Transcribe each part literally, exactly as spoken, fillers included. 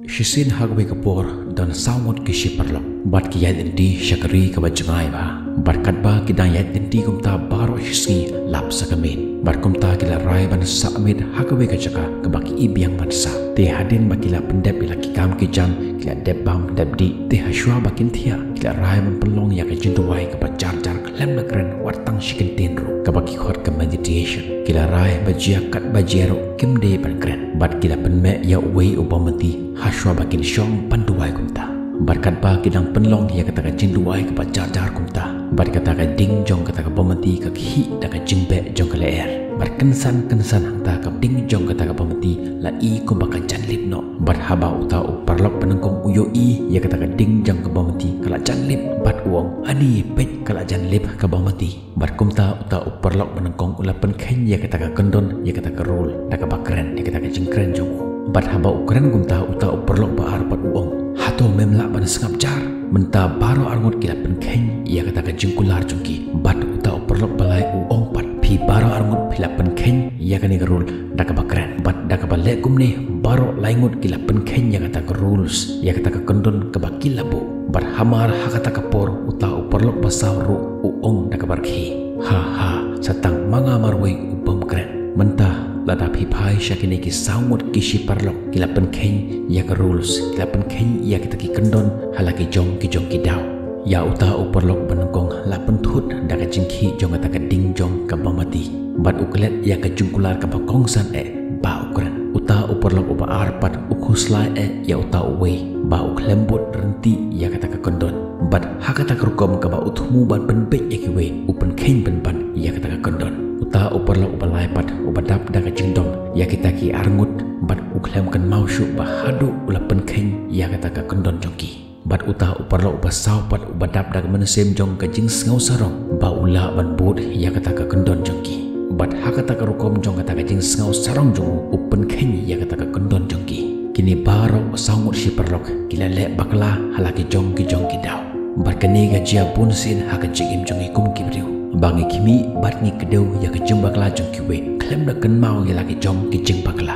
Shisien ha kawei ka por don saw ngut ki shiparalok bad ki ïaid lynti sha ka ri kaba jngai bha. Bad katba ki dang ïaid lynti kumta baroh shi sngi lap sa ka miet. Bad kumta ki la rai ban sah miet ha kawei ka jaka kaba ki i biang ban sah. Te hadien ba ki la pyndep ïa la ki kam ki jam ki la dep bam dep dih. Te hashwa ba kin thiah ki la rai ban pynlong ïa ka jingduwai kaba jar jar khlem da kren wat tang shi kyntien ruh kaba ki khot ka meditation. Ki la rai ba jia katba jia ruh kim dei ban kren. Bad ki la pynmih ïa uwei u bymti hashwa ba kin shong ban duwai kumta. Bad katba ki dang pynlong ïa kata ka jingduwai kaba jar jar kumta, bad kata ka ding jong kata ka bymti ka khih da ka jingbeh jong ka lyer. Bad kynsan kynsan hangta ka ding jong kata ka bymti la i kumba ka jan lip noh. Bad haba uta u paralok ba nyngkong u ïohi ïa kata ka ding jong ka bymti ka la jan lip bad u ong, "Ani, peit, ka la jan lip ka bymti." Bad kumta uta u paralok ba nyngkong u la pynkheiñ ïa kata ka kyndon, ïa kata ka rul da kaba kren, ïa kata ka jingkren jong u. Bad haba u kren kumta uta u paralok ba ar pat u ong, "Hato mem lah ban sngap jar? Mynta baroh arngut ki la pynkheiñ ïa kata ka jingkular jong ki." Bad uta u paralok ba lai u ong pat, "Phi baroh arngut phi la pynkheiñ ïa kane ka rul da kaba kren. Bad da kaba leh kumne baroh lai ngut ki la pynkheiñ ïa kata ka rules, ïa kata ka kyndon kaba ki la buh." Bad hamar ha kata ka por uta u paralok ba saw ruh u ong da kaba rkhie, "Ha ha, sa tang ma nga marwei u bym kren." Mynta lada phi phai sha kine ki saw ngut ki shiparalok ki la pynkheiñ ïa ka rules, ki la pynkheiñ ïa kita ki kyndon ha la ki jong ki jong ki daw. Ïa uta u paralok ba nyngkong la pynthut da ka jingkhih jong kata ka ding jong ka bymti. Bad u klet ïa ka jingkular kaba kongsan eh ba u kren. Uta u paralok uba ar pat u khuslai eh ïa uta uwei ba u khlem bud rynti ïa kata ka kyndon. Bad ha kata ka rukom kaba u thmu ban pynbeit ïa kiwei, u pynkheiñ pynban ïa kata ka kyndon. Uta u paralok uba lai pat uba dap da ka jingdom ïa kita ki arngut bad u khlem kynmaw shuh ba haduh u la pynkheiñ ïa kata ka kyndon jong ki. Bad uta u paralok uba saw pat uba dap da ka mynsiem jong ka jingsngew sarong ba u lah ban bud ïa kata ka kyndon jong ki. Bad ha kata ka rukom jong kata ka jingsngew sarong jong u, u pynkheiñ ïa kata ka kyndon jong ki. Kine baroh saw ngut shiparalok ki la leh bakla ha la ki jong ki jong ki daw. Bad kane ka jia bun sien ha ka jingim jong ngi kum ki briew, ba ngi khmih bad ngi kdew ïa ka jingbakla jong kiwei khlem da kynmaw ïa la ki jong ki jingbakla.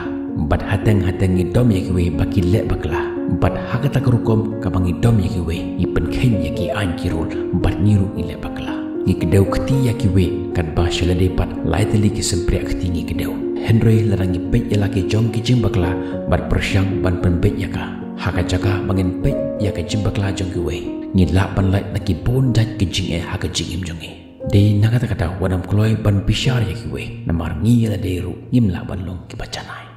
Bad hateng hateng ngi dom ïa kiwei ba ki leh bakla. Bad ha kata ka rukom kaba ngi dom ïa kiwei, ngi pynkheiñ ïa ki aiñ ki rul bad ngi ruh ngi leh bakla. Ngi kdew kti ïa kiwei katba sha lade pat lai tylli ki sympriah kti ngi kdew. Hynrei lada ngi peit ïa la ki jong ki jingbakla bad pyrshang ban pynbeit ïa ka, ha ka jaka ba ngin peit ïa ka jingbakla jong kiwei, ngi lah ban lait na ki bun jait ki jingeh ha ka jingim jong ngi. Dei na kata ka daw wat nym kloi ban bishar ïa kiwei, namar ngi ïa lade ruh ngim lah ban long kiba janai.